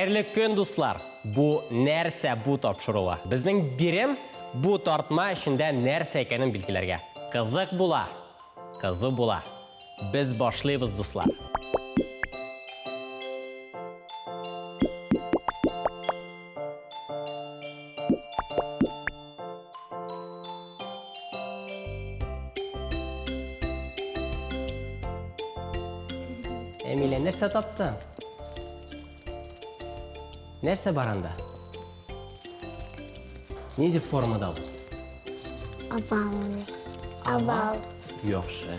Хәерле көн, дуслар! Бу нәрсә бу тапшыруы? Безнең бирем бу тартма эчендә нәрсә икәнен билгеләргә. Кызык була, кызу була. Без башлыйбыз, дуслар. Әмилә, нәрсә таптың? Нәрсә бар анда? Нинди формада ул? Овал. Овал. Яхшы.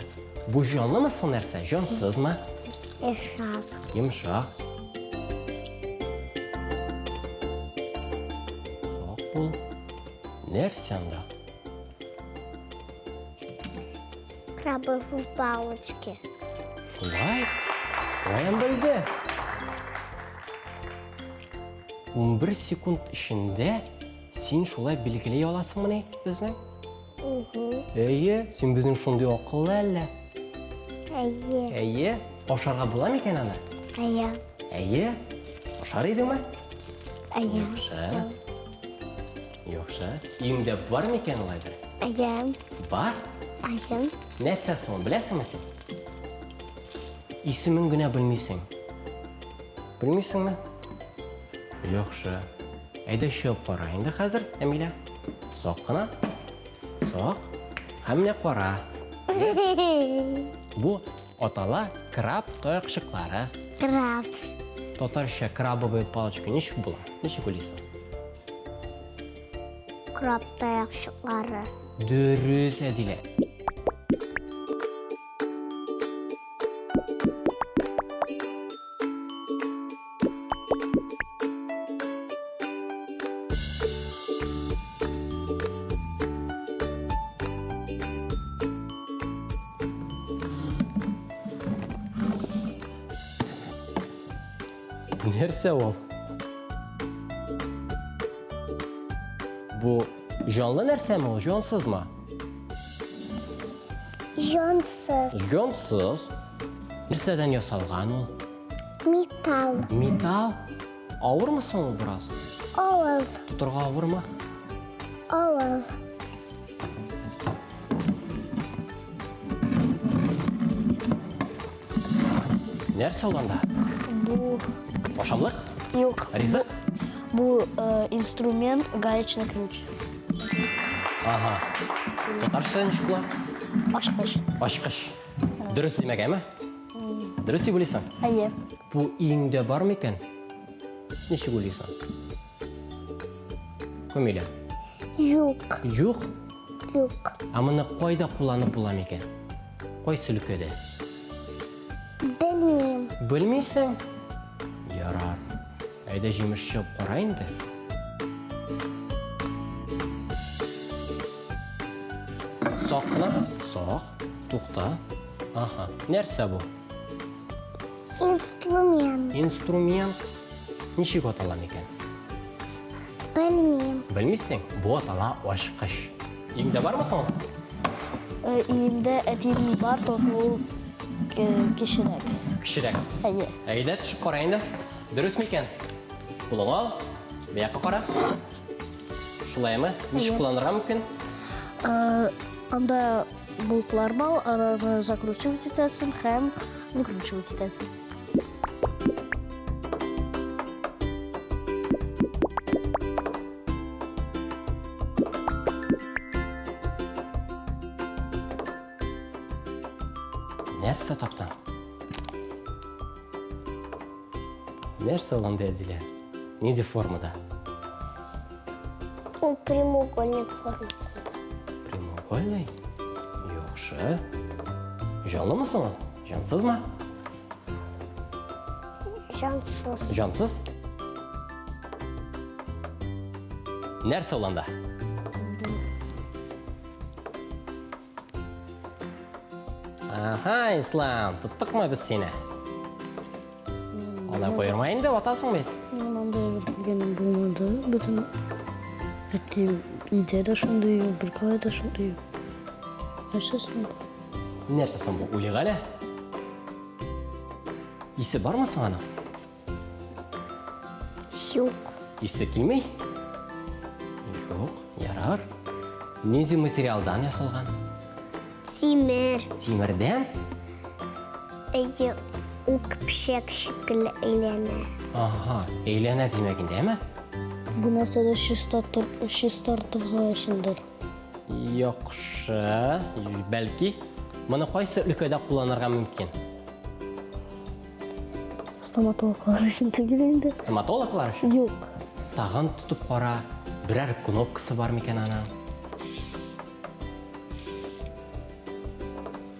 Бу җанлымы соң нәрсә? Җансызмы? Йомшак. Йомшак. Сак бул. Нәрсә анда? Крабовые палочки. Шулай? Каян белде? 11 секунд эчендә син шулай билгели аласыңмыни безнең? Әйе, син безнең шундый акыллы әллә? Әйе. Әйе. Ашарга була микән аны? Әйе. Әйе. Ашар идеңме? Әйе. Яхшы. Яхшы. Өеңдә бар микән ул әйбер? Әйе. Бар? Әйе. Нәрсә соң, беләсеңме син? Исемен генә белмисең. Белмисеңме? Яхшы. Әйдә чыгып кара инде хәзер, Әмилә. Сак кына. Сак. Һәм менә кара. Бу атала краб таякчыклары. Краб. Татарча крабовые палочки ничек була? Ничек уйлыйсың? Краб таякчыклары. Дөрес, Әдилә. Нәрсә ул? Бу җанлы нәрсәме ул, җансызмы? Җансыз. Җансыз. Нәрсәдән ясалган ул? Металл. Металл? Авырмы соң ул бераз? Авыр. Тотырга авырмы? Авыр. Нәрсә ул анда? Бу Ашамлык? Юк. Ризык? Бу э, инструмент гаечный ключ. Ага. Татарча ничек була? Ачкыч. Ачкыч. Дөрес димәк, әме? Дөрес дип уйлыйсың? Әйе. Бу өеңдә бар микән? Ничек уйлыйсың? Камилә. Юк. Юк. Юк. Ә моны кайда кулланып була микән? Кайсы өлкәдә? Белмим. Белмисең? Ярар. Әйдә җимеш чыгып кара инде. Сак кына. Сак. Тукта. Аһа. Нәрсә бу? Инструмент. Инструмент. Ничек атала микән? Белмим. Белмисең? Бу атала ачкыч. Өеңдә бармы соң? Э, өемдә әтиемнең бар, только ул кечерәк. Кечерәк. Әйе. Әйдә, төшеп кара инде. Дөрес микән? Кулыңа ал. Бу якка кара. Шулаймы? Ничек кулланырга мөмкин? Э, анда болтлар бар, аны закручивать итәсең һәм выкручивать итәсең. Нәрсә таптың? Нәрсә ул анда, Әдилә? Нинди формада? Ул прямоугольник формасында. Прямоугольный? Яхшы. Җанлымы соң ул? Җансызмы? Җансыз. Җансыз? Нәрсә ул анда? Аһа, Ислам, тоттыкмы без сине? Алай куерма инде, ватасың бит. Минем андай бер күргәнем булмады. Бөтен әтием өйдә дә шундый юк, беркая да шундый юк. Нәрсә соң бу? Нәрсә соң бу? Уйлыйк әле. Исе бармы соң аның? Юк. Исе килми? Юк, ярар. Нинди материалдан ясалган? Тимер. Тимердән? Әйе, ул көпчәк шикелле әйләнә. Ага, әйләнә димәк инде, әме? Бу нәрсәдә чистартыр, чистартырга өчендер. Яхшы, бәлки. Моны кайсы өлкәдә кулланырга мөмкин? Стоматологлар өчен түгел инде. Стоматологлар өчен? Юк. Тагын тотып кара, берәр кнопкасы бар микән аның?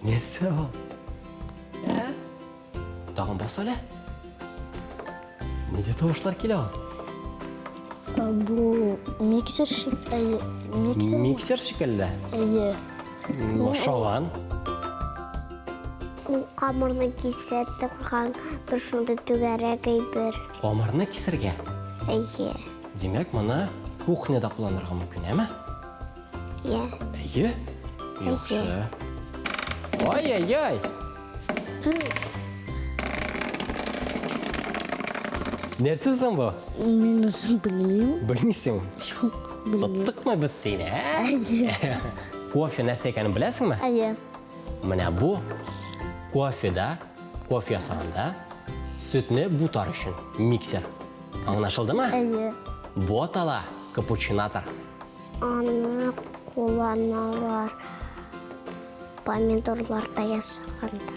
Нәрсә ул? Ә? Тагын бас әле. Нидә тавышлар килә ул? Бу миксер шик, әйе, миксер. Миксер шикелле. Әйе. Ошаган. Ул камырны кисә торган бер шундый түгәрәк әйбер. Камырны кисергә. Әйе. Димәк, моны кухняда кулланырга мөмкин, әме? Иә. Әйе. Яхшы. Ай-яй-яй. Нәрсә соң бу? Мин үзем белмим. Белмисең. Юк, белмим. Тоттыкмы без сине, ә? Әйе. Кофе нәрсә икәнен беләсеңме? Әйе. Менә бу кофеда, кофе ясаганда сөтне бутар өчен миксер. Аңлашылдымы? Әйе. Бу атала капучинатор. Аны кулланалар помидорлар да ясаганда.